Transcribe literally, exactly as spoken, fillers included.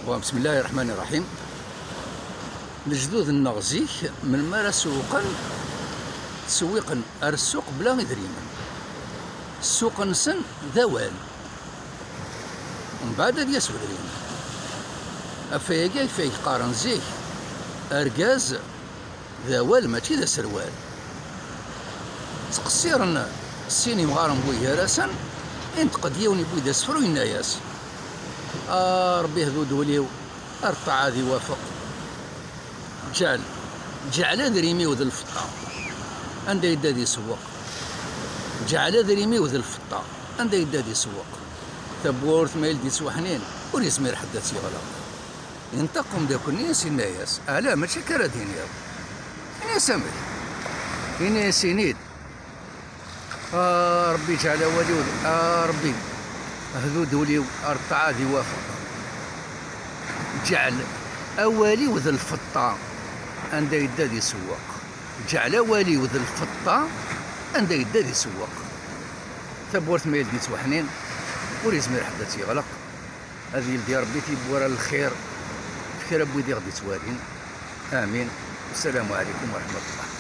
Wa, bismillahi rahmani rahim. Lejdud-nneɣ zik, melmi ara sewwqen, ttsewwiqen ar ssuq bla idrimen. Ssuq-nsen d awal. Mbeɛd ad yas udrim. Ɣef wayagi ay qqaren zik, argaz d awal, mačči d aserwal. Ttqessiren sin imɣaren n wugar-asen, inṭeq-d yiwen, yewwi-d asefru, yenna-yas: "A Ṛebbi, hdu-d ul-iw, ar ṭṭaɛa ad iwafeq. Ǧeɛl, ǧeɛl adrim-iw d lfeṭṭa, anda yedda ad isewweq. Ǧeɛl adrim-iw d lfeṭṭa, anda yedda ad isewweq. Tawwurt ma yeldi-tt weḥnin, ur yezmir ḥedd ad tt-yeɣleq." Inṭeq umeddakel-nni, yenna-yas: "Ala, mačči akka ara d-tiniḍ. Ini-as amek? Ini-as, ini-d: A Ṛebbi, ǧeɛl awal-iw d, a Ṛebbi, hdu-d ul-iw ar ṭṭaɛa ad iwafeq. Ǧeɛl awal-iw d lfeṭṭa, anda yedda ad isewweq. Ǧeɛl awal-iw d lfeṭṭa, anda yedda ad isewweq. Tawwurt ma yeldi-tt weḥnin, ur yezmir ḥedd ad tt-yeɣleq. Ad yeldi Ṛebbi tiwwura n lxir f kra n wid i ɣ-d-ittwalin. Amin. Assalamu ɛlikum wa rahmatullah."